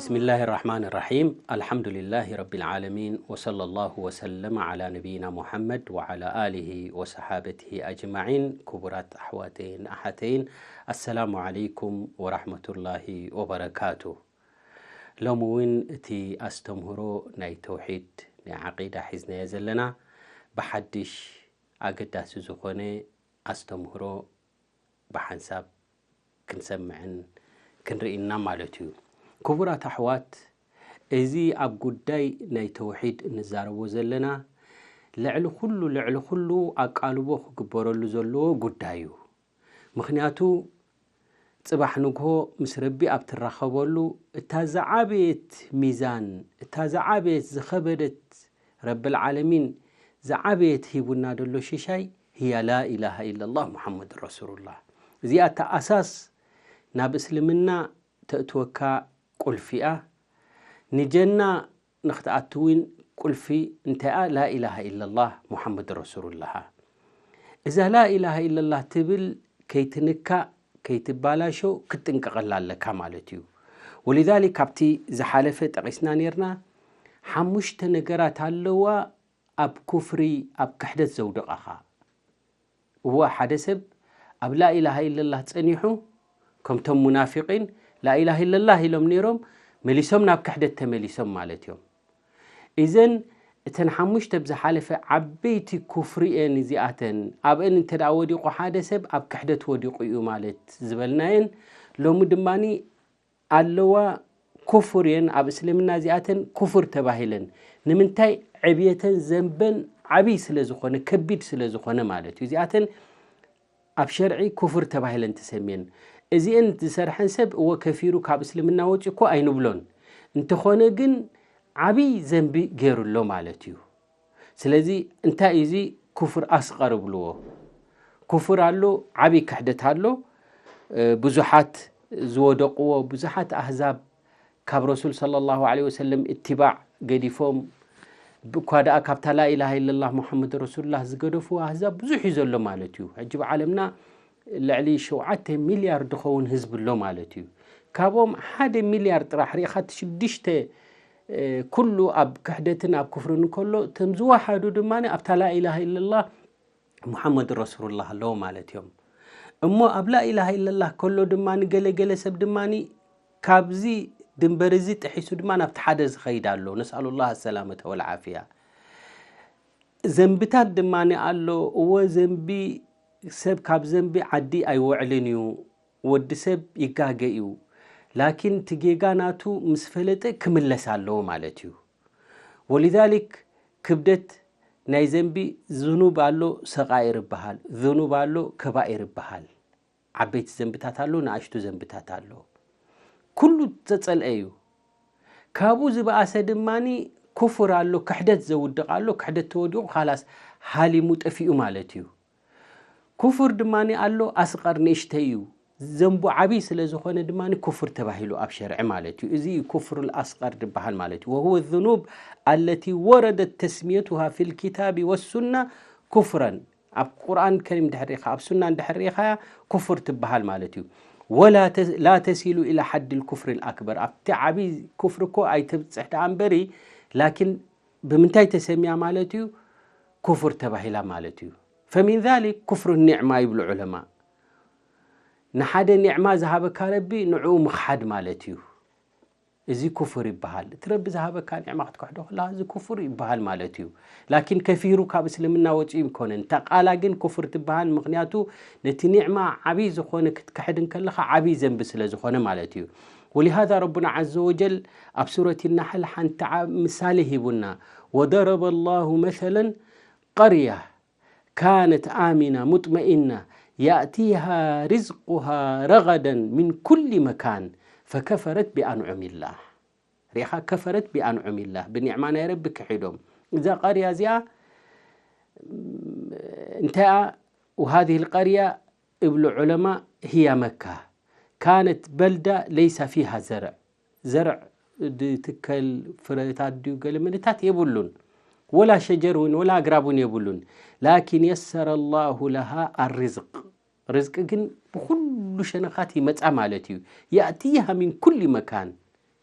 بسم الله الرحمن الرحيم. الحمد لله رب العالمين، وصلى الله وسلم على نبينا محمد وعلى آله وصحابته أجمعين. ክቡራት ኣሕዋተይን ኣሓተይን፣ ኣሰላሙ ዓለይኩም ወራሕመቱላሂ ወበረካቱ። ሎሚ እውን እቲ ኣስተምህሮ ናይ ተውሒድ፣ ናይ ዓቂዳ ሒዝናዮ ዘለና ብሓድሽ ኣገዳሲ ዝኾነ ኣስተምህሮ ብሓንሳብ ክንሰምዕን ክንርኢና ማለት እዩ። ክቡራት ኣሕዋት፣ እዚ ኣብ ጉዳይ ናይ ተውሒድ እንዛረቦ ዘለና ልዕሊ ኩሉ፣ ልዕሊ ኩሉ ኣቃልቦ ክግበረሉ ዘለዎ ጉዳይ እዩ። ምኽንያቱ ጽባሕ ንግሆ ምስ ረቢ ኣብ ትራኸበሉ፣ እታ ዝዓበየት ሚዛን፣ እታ ዝዓበየት ዝኸበደት፣ ረብል ዓለሚን ዝዓበየት ሂቡና ደሎ ሽሻይ፣ ህያ ላ ኢላሃ ኢለላህ ሙሓመድ ረሱሉላህ። እዚኣ እታ ኣሳስ ናብ እስልምና ተእትወካ ቁልፊ እያ። ንጀና ንኽትኣትውን ቁልፊ እንታይኣ ላ ኢላሃ ኢለላህ ሙሓመድ ረሱሉላህ። እዛ ላ ኢላሃ ኢለላህ ትብል ከይትንካእ፣ ከይትባላሾ ክትጥንቀቐላ ኣለካ ማለት እዩ። ወሊዛሊክ ካብቲ ዝሓለፈ ጠቒስና ነርና፣ ሓሙሽተ ነገራት ኣለዋ ኣብ ኩፍሪ፣ ኣብ ክሕደት ዘውድቐኻ። እወ፣ ሓደ ሰብ ኣብ ላኢላሃ ኢለላህ ጸኒሑ፣ ከምቶም ሙናፊቂን ላኢላሃ ኢለላህ ኢሎም ነይሮም፣ መሊሶም ናብ ክሕደት ተመሊሶም ማለት እዮም። እዘን እተን ሓሙሽተ ብዝሓለፈ ዓበይቲ ኩፍሪ እየን እዚኣተን። ኣብአን እንተ ደኣ ወዲቑ ሓደ ሰብ ኣብ ክሕደት ወዲቑ እዩ ማለት ዝበልናየን፣ ሎሚ ድማኒ ኣለዋ ኩፍር እየን፣ ኣብ እስልምና እዚኣተን ኩፍር ተባሂለን። ንምንታይ? ዕብየተን ዘንበን ዓብይ ስለ ዝኾነ፣ ከቢድ ስለ ዝኾነ ማለት እዩ። እዚኣተን ኣብ ሸርዒ ኩፍር ተባሂለን ተሰምየን። እዚአን ዝሰርሐን ሰብ እወ ከፊሩ ካብ እስልምና ወፂኡ እኮ ኣይንብሎን። እንተኾነ ግን ዓብይ ዘንቢ ገይሩ ኣሎ ማለት እዩ። ስለዚ እንታይ እዩ እዚ ኩፍር ኣስቐር ይብልዎ? ኩፍር ኣሎ፣ ዓብይ ክሕደት ኣሎ። እ፣ ብዙሓት ዝወደቕዎ፣ ብዙሓት ኣህዛብ ካብ ረሱል ሰለላሁ ዐለይሂ ወሰለም እትባዕ ገዲፎም፣ እኳ ደኣ ካብታ ላኢላሃ ኢለላህ ሙሐመድ ረሱሉላህ ዝገደፉ ኣህዛብ ብዙሕ እዩ ዘሎ ማለት እዩ። ሕጂ ብዓለምና ልዕሊ ሸውዓተ ሚልያርድ ዝኸውን ህዝቢ ኣሎ ማለት እዩ። ካብኦም ሓደ ሚልያርድ ጥራሕ ርኢኻ፣ እቲ ሽዱሽተ፣ እ፣ ኩሉ ኣብ ክሕደትን ኣብ ኩፍርን እንከሎ፣ እቶም ዝወሓዱ ድማ ኣብታ ላኢላሃ ኢለላህ ሙሐመድ ረሱሉላህ ኣለዉ ማለት እዮም። እሞ ኣብ ላኢላሃ ኢለላህ ከሎ ድማ ገለ ገለ ሰብ ድማ ካብዚ ድንበር እዚ ጥሒሱ ድማ ናብቲ ሓደ ዝኸይድ ኣሎ። ነስኣሉላህ ሰላመተ ወልዓፍያ። ዘንብታት ድማ ኣሎ። እወ፣ ዘንቢ፣ ሰብ ካብ ዘንቢ ዓዲ ኣይወዕልን እዩ። ወዲ ሰብ ይጋገ እዩ። ላኪን እቲ ጌጋ ናቱ ምስ ፈለጠ ክምለስ ኣለዎ ማለት እዩ። ወሊዛሊክ ክብደት ናይ ዘንቢ ዝኑብ ኣሎ፣ ሰቃኢር ይበሃል፣ ዝኑብ ኣሎ፣ ከባኢር ይበሃል። ዓበይቲ ዘንብታት ኣሎ፣ ንኣሽቱ ዘንብታት ኣሎ። ኩሉ ተጸልአ እዩ። ካብኡ ዝበኣሰ ድማኒ ኩፍር ኣሎ፣ ክሕደት ዘውድቕ ኣሎ። ክሕደት ተወዲቑ ካላስ ሃሊሙ ጠፊኡ ማለት እዩ። ኩፍር ድማኒ ኣሎ፣ ኣስቐር ንእሽተይ እዩ። ዘንቡ ዓብይ ስለ ዝኾነ ድማኒ ኩፍር ተባሂሉ ኣብ ሸርዒ ማለት እዩ። እዚ እዩ ኩፍሩል ኣስቐር ዝበሃል ማለት እዩ። ወሁወ ዙኑብ ኣለቲ ወረደት ተስሚየቱሃ ፊል ኪታቢ ወሱና ኩፍረን። ኣብ ቁርኣን ከሪም ድሕር ርኢኻ፣ ኣብ ሱና እንድሕር ርኢኻያ ኩፍር ትበሃል ማለት እዩ። ወላ ተ-፣ ላ ተሲሉ ኢላ ሓድል ኩፍሪል ኣክበር። ኣብቲ ዓብይ ኩፍሪ እኮ ኣይተብጽሕ ደኣ እምበሪ፣ ላኪን ብምንታይ ተሰሚያ ማለት እዩ? ኩፍር ተባሂላ ማለት እዩ። ፈሚን ዛሊክ ኩፍሩ ኒዕማ ይብሉ ዑለማ። ንሓደ ኒዕማ ዝሃበካ ረቢ ንዕኡ ምኽሓድ ማለት እዩ። እዚ ኩፍር ይበሃል። እቲ ረቢ ዝሃበካ ኒዕማ ክትክሕዶ ከለኻ እዚ ኩፍር ይበሃል ማለት እዩ። ላኪን ከፊሩ ካብ እስልምና ወፂኡ ይኮነን። እታ ቃላ ግን ኩፍር ትበሃል። ምኽንያቱ ነቲ ኒዕማ ዓብይ ዝኾነ ክትክሕድ እንከለኻ ዓብይ ዘንቢ ስለ ዝኾነ ማለት እዩ። ወሊሃዛ ረቡና ዓዘ ወጀል ኣብ ሱረት ናሕል ሓንቲ ዓ-፣ ምሳሌ ሂቡና። ወደረበ ላሁ መሰለን ቀርያ ካነት ኣሚና ሙጥመኢና ያእቲሃ ሪዝቁሃ ረገደን ሚን ኩሊ መካን ፈከፈረት ቢኣንዑሚላህ። ሪኢኻ፣ ከፈረት ቢኣንዑሚላህ፣ ብኒዕማ ናይ ረቢ ክሒዶም። እዛ ቀርያ እዚኣ እንታይ እያ? ወሃዚህ ልቀርያ እብሉ ዑለማ ህያ መካ ካነት በልዳ ለይሳ ፊሃ ዘርዕ፣ ዘርዕ ድትከል ፍረታት ድዩ ገለ ምንታት የብሉን፣ ወላ ሸጀር እውን ወላ ኣግራብ እውን የብሉን። ላኪን የሰረ ላሁ ለሃ ኣርዝቅ፣ ርዝቂ ግን ብኩሉ ሸነኻት ይመጻ ማለት እዩ። ያእቲሃ ሚን ኩሊ መካን፣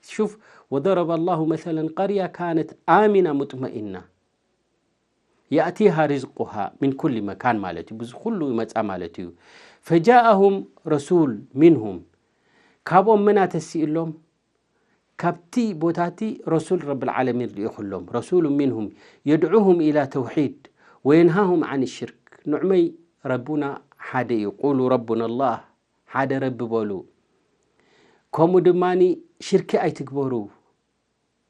ሹፍ፣ ወደረበ ላሁ መሰለን ቀርያ ካነት ኣሚና ሙጥመኢና የእቲሃ ሪዝቁሃ ሚን ኩሊ መካን ማለት እዩ። ብዙ ኩሉ ይመፃ ማለት እዩ። ፈጃአሁም ረሱል ሚንሁም፣ ካብኦም መና ተሲእሎም? ካብቲ ቦታቲ ረሱል ረብል ዓለሚን ልኢኹሎም። ረሱሉ ሚንሁም የድዑሁም ኢላ ተውሒድ ወየንሃሁም ዓን ሽርክ። ንዕመይ ረቡና ሓደ እዩ። ቁሉ ረቡና ላህ፣ ሓደ ረቢ በሉ። ከምኡ ድማኒ ሽርኪ ኣይትግበሩ።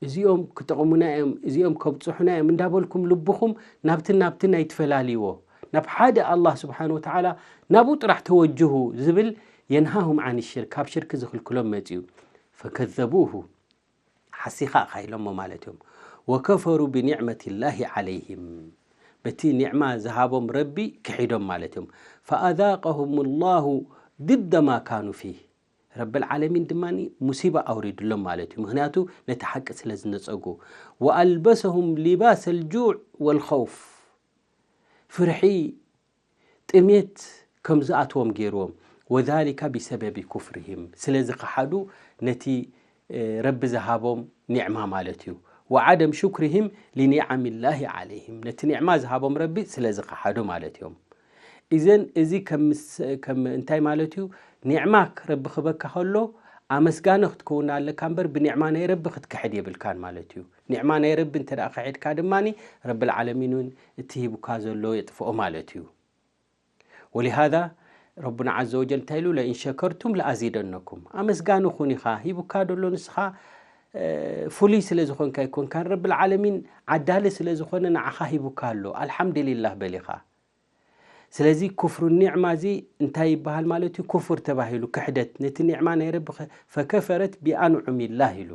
እዚኦም ክጠቕሙና እዮም፣ እዚኦም ከብጽሑና እዮም እንዳበልኩም ልብኹም ናብትን ናብትን ኣይትፈላልይዎ። ናብ ሓደ ኣላህ ስብሓን ወተዓላ ናብኡ ጥራሕ ተወጅሁ ዝብል የንሃሁም ዓን ሽርክ፣ ካብ ሽርክ ዝኽልክሎም መጽዩ። ፈከዘቡሁ፣ ሓሲኻ ኢኻ ኢሎሞ ማለት እዮም። ወከፈሩ ብኒዕመት ላሂ ዓለይህም፣ በቲ ኒዕማ ዝሃቦም ረቢ ክሒዶም ማለት እዮም። ፈኣዛቀሁም ላሁ ድደ ማ ካኑ ፊህ፣ ረብል ዓለሚን ድማ ሙሲባ ኣውሪድሎም ማለት እዩ። ምክንያቱ ነቲ ሓቂ ስለ ዝነጸጉ። ወኣልበሰሁም ሊባስ ልጁዕ ወልኸውፍ፣ ፍርሒ፣ ጥሜት ከም ዝኣትዎም ገይርዎም። ወዛሊካ ቢሰበቢ ኩፍርሂም፣ ስለ ዝኸሓዱ ነቲ፣ እ፣ ረቢ ዝሃቦም ኒዕማ ማለት እዩ። ወዓደም ሹክርሂም ሊኒዓሚላሂ ዓለይሂም፣ ነቲ ኒዕማ ዝሃቦም ረቢ ስለ ዝኸሓዱ ማለት እዮም። እዘን፣ እዚ ከም ምስ-፣ ከም እንታይ ማለት እዩ? ኒዕማ ረቢ ክበካ ከሎ ኣመስጋኒ ክትከውን ኣለካ እምበር ብኒዕማ ናይ ረቢ ክትክሕድ የብልካን ማለት እዩ። ኒዕማ ናይ ረቢ እንተ ደኣ ክሒድካ ድማኒ ረብል ዓለሚን እውን እቲ ሂቡካ ዘሎ የጥፍኦ ማለት እዩ። ወሊሃዛ ረቡና ዓዘ ወጀል እንታይ ኢሉ? ለኢን ሸከርቱም ለኣዚደነኩም። ኣመስጋኒ ኩን ኢኻ። ሂቡካ ደሎ ንስኻ፣ እ፣ ፍሉይ ስለ ዝኾንካ ኣይኮንካን። ረብል ዓለሚን ዓዳሊ ስለ ዝኾነ ንዓኻ ሂቡካ ኣሎ። ኣልሓምዱሊላህ በል ኢኻ። ስለዚ ኩፍሩ ኒዕማ እዚ እንታይ ይበሃል ማለት እዩ? ኩፍር ተባሂሉ፣ ክሕደት። ነቲ ኒዕማ ናይ ረቢ ኸ-፣ ፈከፈረት ቢኣንዑሚላህ ኢሉ።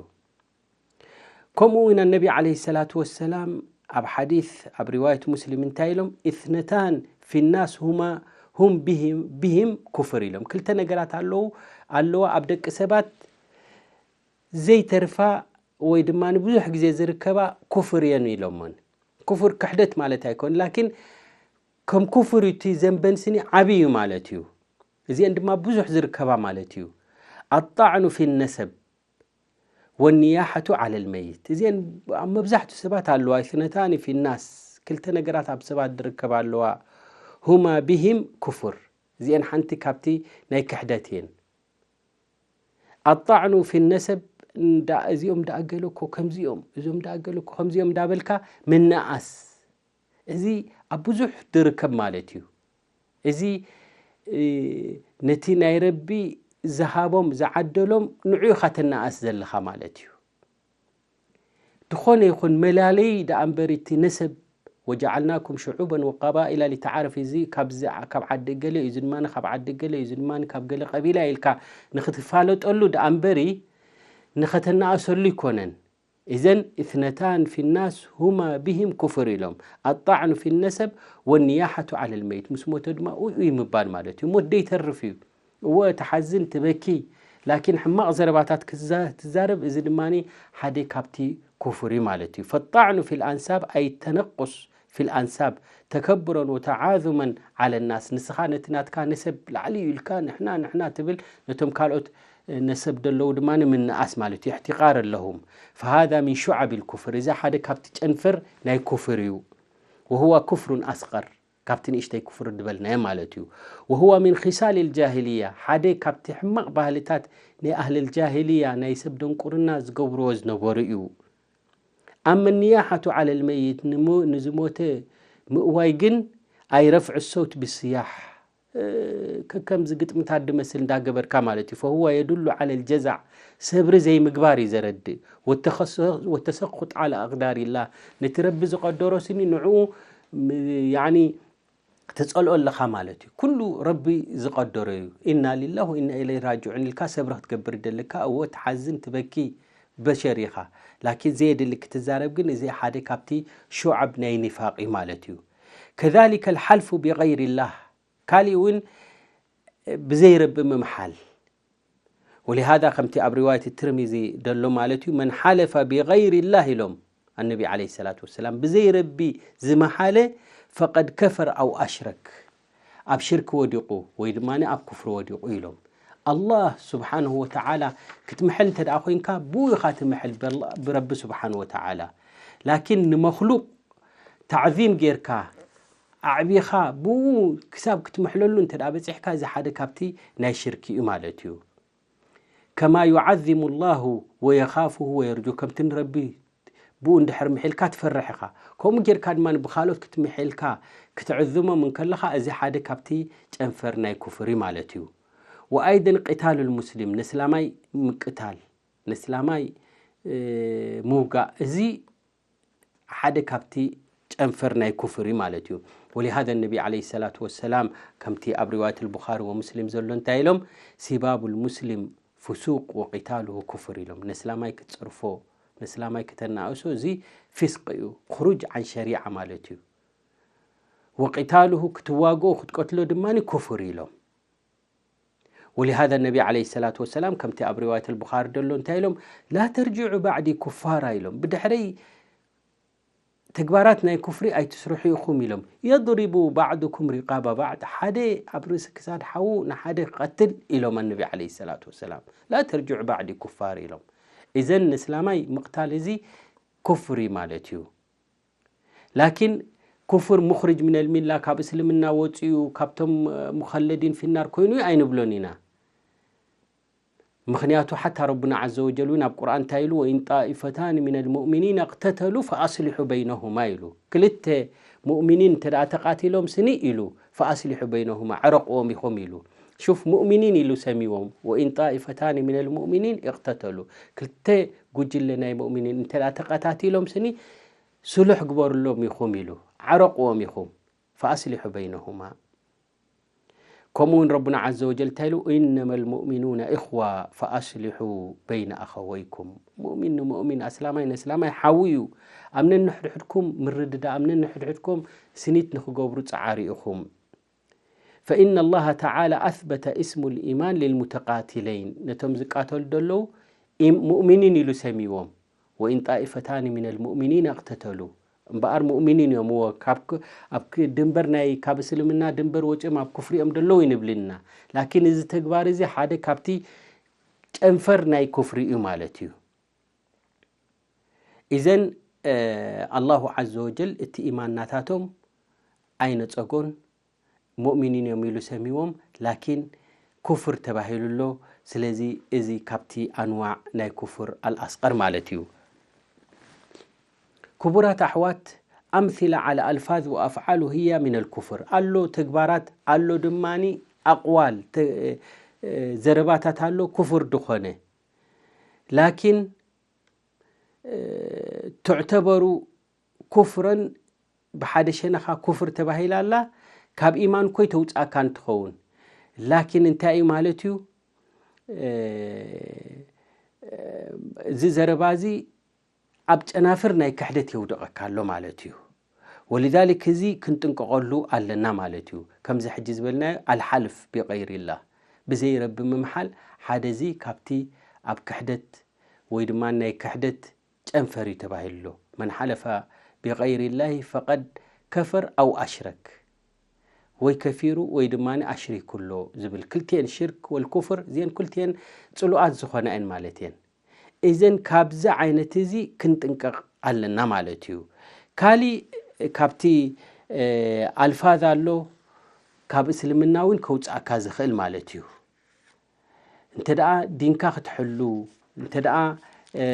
ከምኡ እውን ነቢ ዓለይሂ ሰላቱ ወሰላም ኣብ ሓዲስ፣ ኣብ ሪዋየት ሙስሊም እንታይ ኢሎም? ኢስነታን ፊናስ ሁማ ሁም ቢሂም፣ ቢሂም ኩፍር ኢሎም። ክልተ ነገራት ኣለዉ፣ ኣለዋ ኣብ ደቂ ሰባት ዘይተርፋ ወይ ድማ ብዙሕ ግዜ ዝርከባ ኩፍር እየን ኢሎሞን። ኩፍር ክሕደት ማለት ኣይኮን፣ ላኪን ከም ኩፍር እዩ፣ እቲ ዘንበን ስኒ ዓብዪ እዩ ማለት እዩ። እዚአን ድማ ብዙሕ ዝርከባ ማለት እዩ። ኣጣዕኑ ፊ ነሰብ ወኒያሐቱ ዓለል መይት። እዚአን ኣብ መብዛሕትኡ ሰባት ኣለዋ። ኢስነታኒ ፊ ናስ፣ ክልተ ነገራት ኣብ ሰባት ዝርከባ ኣለዋ። ሁማ ቢሂም ኩፍር። እዚአን ሓንቲ ካብቲ ናይ ክሕደት እየን። ኣጣዕኑ ፊ ነሰብ፣ እንዳ-፣ እዚኦም ደኣ ገለ እኮ ከምዚኦም፣ እዞም ደኣ ገለ እኮ ከምዚኦም እንዳበልካ ምንኣስ። እዚ ኣብ ብዙሕ ዝርከብ ማለት እዩ። እዚ፣ እ፣ ነቲ ናይ ረቢ ዝሃቦም ዝዓደሎም ንዑ ኢኻ ትነኣስ ዘለኻ ማለት እዩ። ዝኾነ ይኹን መላለዪ ደኣ እምበር እቲ ነሰብ፣ ወጀዓልናኩም ሽዑበን ወቀባኢላ ሊተዓረፍ፣ እዚ ካብዚ፣ ካብ ዓዲ ገለ እዩ፣ እዚ ድማ ካብ ዓዲ ገለ እዩ፣ እዚ ድማ ካብ ገለ ቀቢላ ኢልካ ንኽትፋለጠሉ ደኣ እምበሪ ንኸተነኣሰሉ ይኮነን። እዘን እትነታን ፊናስ ሁማ ቢሂም ኩፍር ኢሎም። ኣጣዕኑ ፊ ነሰብ ወኒያሐቱ ዓለል መይት፣ ምስ ሞተ ድማ ኡይ ኡይ ምባል ማለት እዩ። ሞት ደይተርፍ እዩ። እወ፣ ትሓዝን፣ ትበኪ፣ ላኪን ሕማቕ ዘረባታት ክዛ-፣ ትዛረብ፣ እዚ ድማ ሓደ ካብቲ ኩፍር እዩ ማለት እዩ። ፈጣዕኑ ፊል ኣንሳብ ኣይ ተነቁስ ፊል ኣንሳብ ተከብሮን ወተዓዙመን ዓለ ናስ፣ ንስኻ ነቲ ናትካ ነሰብ ላዕሊ እዩ ኢልካ ንሕና ንሕና ትብል፣ ነቶም ካልኦት ነሰብ ደለዉ ድማ ምንኣስ ማለት እዩ። እሕቲቃር ኣለሁም። ፈሃዛ ሚን ሹዓብ ልኩፍር፣ እዚ ሓደ ካብቲ ጨንፈር ናይ ኩፍር እዩ። ወሁዋ ኩፍሩን ኣስቀር፣ ካብቲ ንእሽተይ ኩፍር ዝበልናዮ ማለት እዩ። ወሁዋ ሚን ኺሳል ልጃሂልያ፣ ሓደ ካብቲ ሕማቕ ባህልታት ናይ ኣህል ልጃሂልያ፣ ናይ ሰብ ደንቁርና ዝገብርዎ ዝነበሩ እዩ። ኣመ ንያሓቱ ዓለ ልመይት፣ ንሞ-፣ ንዝሞተ ምእዋይ ግን፣ ኣይ ረፍዕ ሰውት ብስያሕ፣ እ፣ ከከምዚ ግጥምታት ድመስል እንዳገበርካ ማለት እዩ። ፈሁወ የዱሉ ዓለ ልጀዛዕ፣ ሰብሪ ዘይምግባር እዩ ዘረድእ። ወተኸሰ-፣ ወተሰኹጥ ዓላ ኣቕዳሪላህ፣ ነቲ ረቢ ዝቐደሮ ስኒ ንዕኡ ም-፣ ያኒ ትጸልኦ ኣለኻ ማለት እዩ። ኩሉ ረቢ ዝቐደሮ እዩ። ኢና ሊላህ ወኢና ኢለይሂ ራጅዑን ኢልካ ሰብሪ ክትገብር ይደልካ። እወ፣ ትሓዝን ትበኪ በሸር ኢኻ። ላኪን ዘየድሊ ክትዛረብ ግን፣ እዚ ሓደ ካብቲ ሹዓብ ናይ ኒፋቕ እዩ ማለት እዩ። ከዛሊከ ልሓልፉ ቢገይሪላህ፣ ካሊእ እውን ብዘይ ረቢ ምምሓል። ወሊሃዛ ከምቲ ኣብ ሪዋየት ትርሚዚ ደሎ ማለት እዩ፣ መን ሓለፈ ቢገይሪላህ ኢሎም ኣነቢ ዓለይሂ ሰላቱ ወሰላም፣ ብዘይ ረቢ ዝመሓለ፣ ፈቀድ ከፈር ኣው ኣሽረክ፣ ኣብ ሽርክ ወዲቑ ወይ ድማ ኣብ ኩፍሪ ወዲቑ ኢሎም። ኣላህ ስብሓንሁ ወተዓላ ክትምሕል እንተ ደኣ ኮይንካ፣ ብኡ ኢኻ ትምሕል፣ በል-፣ ብረቢ ስብሓንሁ ወተዓላ። ላኪን ንመኽሉቕ ታዕዚም ጌርካ፣ ኣዕቢኻ፣ ብኡ ክሳብ ክትምሕለሉ እንተ ደኣ በጺሕካ፣ እዚ ሓደ ካብቲ ናይ ሽርክ እዩ ማለት እዩ። ከማ ዩዓዚሙ ላሁ ወየኻፍሁ ወየርጁ፣ ከምቲ ንረቢ ብኡ እንድሕር ምሒልካ ትፈርሕ ኢኻ። ከምኡ ጌርካ ድማ ብኻልኦት ክትምሒልካ ክትዕዝሞም እንከለኻ፣ እዚ ሓደ ካብቲ ጨንፈር ናይ ኩፍር እዩ ማለት እዩ። ወኣይደን ቂታሉ ልሙስሊም፣ ነስላማይ ምቅታል፣ ነስላማይ፣ እ፣ ምውጋእ፣ እዚ ሓደ ካብቲ ጨንፈር ናይ ኩፍር እዩ ማለት እዩ። ወሊሃذا ነቢ ዓለይሂ ሰላቱ ወሰላም ከምቲ ኣብ ሪዋየት ልቡኻሪ ወሙስሊም ዘሎ እንታይ ኢሎም? ሲባቡ ልሙስሊም ፍሱቅ ወቂታሉሁ ኩፍር ኢሎም። ነስላማይ ክትጸርፎ፣ ነስላማይ ክተናእሶ፣ እዚ ፊስቅ እዩ፣ ክሩጅ ዓን ሸሪዓ ማለት እዩ። ወቂታሉሁ ክትዋግኦ፣ ክትቀትሎ ድማ ኩፍር ኢሎም። ወሊሃذا ነቢ ዓለይሂ ሰላቱ ወሰላም ከምቲ ኣብ ሪዋየት ልቡኻሪ ዘሎ እንታይ ኢሎም? ላ ተርጅዑ ባዕዲ ኩፋራ ኢሎም። ብድሕረይ ተግባራት ናይ ኩፍሪ ኣይትስርሑ ኢኹም ኢሎም። የድሪቡ ባዕዱኩም ሪቃባ ባዕድ፣ ሓደ ኣብ ርእሲ ክሳድ ሓዉ ንሓደ ክቐትል ኢሎም ኣነቢ ዓለይሂ ሰላቱ ወሰላም። ላ ተርጅዑ ባዕዲ ኩፋር ኢሎም። ኢዘን ንእስላማይ ምቕታል እዚ ኩፍሪ ማለት እዩ። ላኪን ኩፍር ሙኽርጅ ሚነል ሚላ፣ ካብ እስልምና ወፂኡ ካብቶም፣ እ፣ ሙኸለዲን ፊናር ኮይኑ እዩ ኣይንብሎን ኢና። ምኽንያቱ ሓታ ረቡና ዓዘ ወጀል እውን ኣብ ቁርኣን እንታይ ኢሉ? ወኢን ጣኢፈታን ሚነል ሙእሚኒን እቅተተሉ ፈኣስሊሑ በይነሁማ ኢሉ። ክልተ ሙእሚኒን እንተ ደኣ ተቃቲሎም ስኒ ኢሉ፣ ፈኣስሊሑ በይነሁማ፣ ዕረቕዎም ኢኹም ኢሉ። ሹፍ፣ ሙእሚኒን ኢሉ ሰሚዎም። ወኢን ጣኢፈታን ሚነል ሙእሚኒን እቅተተሉ፣ ክልተ ጉጅለ ናይ ሙእሚኒን እንተ ደኣ ተቀታቲሎም ስኒ፣ ስሉሕ ግበሩሎም ኢኹም ኢሉ፣ ዓረቕዎም ኢኹም። ፈኣስሊሑ በይነሁማ። ከምኡ እውን ረቡና ዓዘ ወጀል እንታይ ኢሉ? ኢነመል ሙእሚኑነ ኢኽዋ ፈኣስሊሑ በይነ ኣኸወይኩም። ሙእሚን ንሙእሚን፣ ኣስላማይ ንእስላማይ ሓዊ እዩ። ኣብ ነንሕድሕድኩም ምርድዳ፣ ኣብ ነንሕድሕድኩም ስኒት ንኽገብሩ ጸዓሩ ኢኹም። ፈኢነ ላሃ ተዓላ ኣስበተ እስሙ ልኢማን ልልሙተቃትለይን፣ ነቶም ዝቃተሉ ዘለዉ ኢም-፣ ሙእሚኒን ኢሉ ሰሚዎም። ወኢን ጣኢፈታኒ ሚነል ሙእሚኒን እቅተተሉ፣ እምበኣር ሙእሚኒን እዮም፣ እወ፣ ካብ ክ-፣ ኣብ ክ-፣ ድንበር ናይ፣ ካብ እስልምና ድንበር ወፂኦም ኣብ ኩፍሪ እዮም ዘለዉ ይንብልና። ላኪን እዚ ተግባር እዚ ሓደ ካብቲ ጨንፈር ናይ ኩፍሪ እዩ ማለት እዩ። ኢዘን፣ እ፣ ኣላሁ ዓዘ ወጀል እቲ ኢማን ናታቶም ኣይነጸጎን፣ ሙእሚኒን እዮም ኢሉ ሰሚዎም፣ ላኪን ኩፍር ተባሂሉ ኣሎ። ስለዚ እዚ ካብቲ ኣንዋዕ ናይ ኩፍር ኣልኣስቀር ማለት እዩ። ክቡራት ኣሕዋት፣ ኣምሲላ ዓላ ኣልፋዝ ወኣፍዓሉ ህያ ሚነል ኩፍር። ኣሎ ተግባራት፣ ኣሎ ድማኒ ኣቕዋል፣ ተ-፣ እ፣ ዘረባታት ኣሎ ኩፍር ድኾነ። ላኪን፣ እ፣ ትዕተበሩ ኩፍረን ብሓደ ሸነኻ ኩፍር ተባሂላ ኣላ፣ ካብ ኢማን ኮይ ተውፅኣካ እንትኸውን። ላኪን እንታይ እዩ ማለት እዩ? እ፣ እዚ ዘረባ እዚ ኣብ ጨናፍር ናይ ክሕደት የውድቐካ ኣሎ ማለት እዩ። ወሊዛሊክ እዚ ክንጥንቀቐሉ ኣለና ማለት እዩ። ከምዚ ሕጂ ዝበልናዮ ኣልሓልፍ ቢቀይሪላህ፣ ብዘይ ረቢ ምምሓል፣ ሓደ እዚ ካብቲ ኣብ ክሕደት ወይ ድማ ናይ ክሕደት ጨንፈር እዩ ተባሂሉ ኣሎ። መን ሓለፈ ቢቀይሪላሂ ፈቀድ ከፈር ኣው ኣሽረክ፣ ወይ ከፊሩ ወይ ድማ ኣሽሪኩ ኣሎ ዝብል። ክልቲኤን ሽርክ ወልኩፍር፣ እዚአን ክልቲኤን ጽሉኣት ዝኾና እየን ማለት እየን። እዘን ካብዚ ዓይነት እዚ ክንጥንቀቕ ኣለና ማለት እዩ። ካሊእ ካብቲ፣ እ፣ ኣልፋዝ ኣሎ፣ ካብ እስልምና እውን ከውፅኣካ ዝኽእል ማለት እዩ። እንተ ደኣ ዲንካ ክትሕሉ፣ እንተ ደኣ፣ እ፣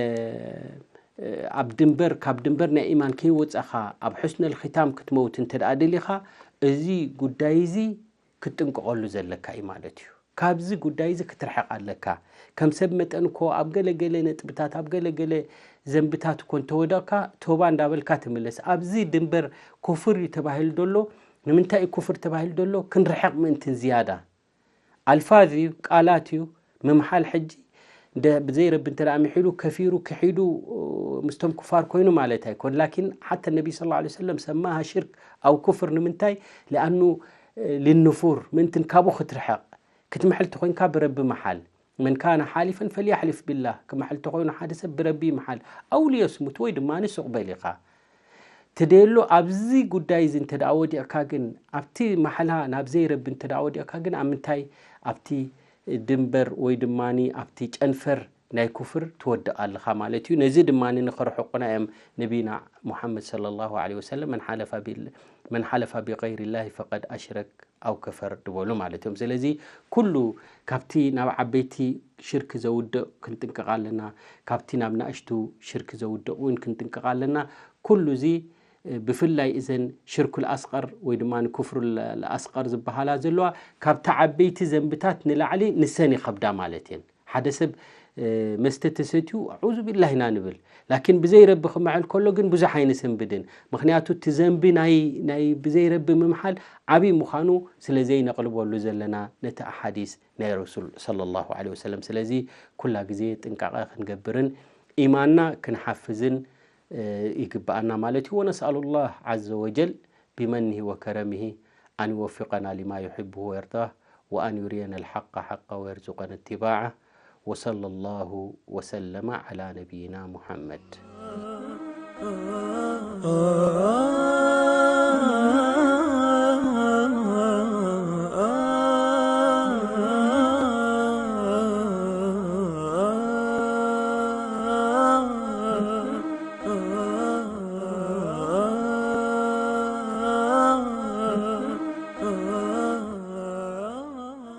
እ፣ ኣብ ድንበር፣ ካብ ድንበር ናይ ኢማን ከይወፃኻ ኣብ ሑስነል ኺታም ክትመውት እንተ ደኣ ደሊኻ፣ እዚ ጉዳይ እዚ ክትጥንቀቐሉ ዘለካ እዩ ማለት እዩ። ካብዚ ጉዳይ እዚ ክትርሕቕ ኣለካ። ከም ሰብ መጠን እኮ ኣብ ገለ ገለ ነጥብታት፣ ኣብ ገለ ገለ ዘንብታት እኮ እንተወደቕካ፣ ቶባ እንዳበልካ ትምለስ። ኣብዚ ድንበር ኩፍር እዩ ተባሂሉ ዘሎ። ንምንታይ እዩ ኩፍር ተባሂሉ ዘሎ? ክንርሕቕ ምእንትን ዝያዳ። ኣልፋዝ እዩ፣ ቃላት እዩ። ምምሓል ሕጂ እንደ-፣ ብዘይ ረቢ እንተ ደኣ ምሒሉ፣ ከፊሩ፣ ክሒዱ፣ ምስቶም ኩፋር ኮይኑ ማለት ኣይኮን። ላኪን ሓታ ነቢ ሰለላሁ ዐለይሂ ወሰለም ሰማሃ ሽርክ ኣው ኩፍር። ንምንታይ? ሊኣኑ፣ እ፣ ልንፉር፣ ምእንትን ካብኡ ክትርሕቕ። ክትምሕል ተኾይንካ ብረቢ ምሓል። መን ካነ ሓሊፈን ፈልያሕሊፍ ቢላህ። ክምሕል ተኾይኑ ሓደ ሰብ ብረቢ ይምሓል። ኣው ልየስሙት፣ ወይ ድማ ሱቕ በል ኢኻ። ትደሎ ኣብዚ ጉዳይ እዚ እንተ ደኣ ወዲቕካ ግን፣ ኣብቲ ማሕላ ናብ ዘይረቢ እንተ ደኣ ወዲቕካ ግን፣ ኣብ ምንታይ? ኣብቲ ድንበር ወይ ድማ ኣብቲ ጨንፈር ናይ ኩፍር ትወድቕ ኣለኻ ማለት እዩ። ነዚ ድማ ንኸርሕቁና እዮም ነቢና ሙሓመድ ሰለላሁ ዐለይሂ ወሰለም፣ "መን ሓለፈ ቢል-፣ መን ሓለፈ ቢገይሪላሂ ፈቀድ ኣሽረክ ኣው ከፈር" ዝበሉ ማለት እዮም። ስለዚ ኩሉ ካብቲ ናብ ዓበይቲ ሽርክ ዘውድቕ ክንጥንቀቕ ኣለና፣ ካብቲ ናብ ናእሽቱ ሽርክ ዘውድቕ እውን ክንጥንቀቕ ኣለና። ኩሉ እዚ ብፍላይ እዘን ሽርኩል ኣስቀር ወይ ድማ ኩፍሩል ኣስቀር ዝበሃላ ዘለዋ ካብቲ ዓበይቲ ዘንብታት ንላዕሊ ንሰን ይኸብዳ ማለት እየን። ሓደ ሰብ መስተ ተሰትዩ ኣዑዙ ቢላህ ኢና ንብል፣ ላኪን ብዘይ ረቢ ክምዕል ከሎ ግን ብዙሕ ኣይንሰንብድን። ምክንያቱ እቲ ዘንቢ ናይ ናይ ብዘይ ረቢ ምምሓል ዓብዪ ምዃኑ ስለ ዘይነቕልበሉ ዘለና ነቲ ኣሓዲስ ናይ ረሱል ሰለላሁ ዐለይሂ ወሰለም። ስለዚ ኩላ ግዜ ጥንቃቐ ክንገብርን ኢማንና ክንሓፍዝን ይግብኣና ማለት እዩ። ونسأل الله عز وجل بمنه وكرمه أن يوفقنا لما يحبه ويرضاه وأن يرينا الحق حقا ويرزقنا اتباعه. وصلى الله وسلم على نبينا محمد.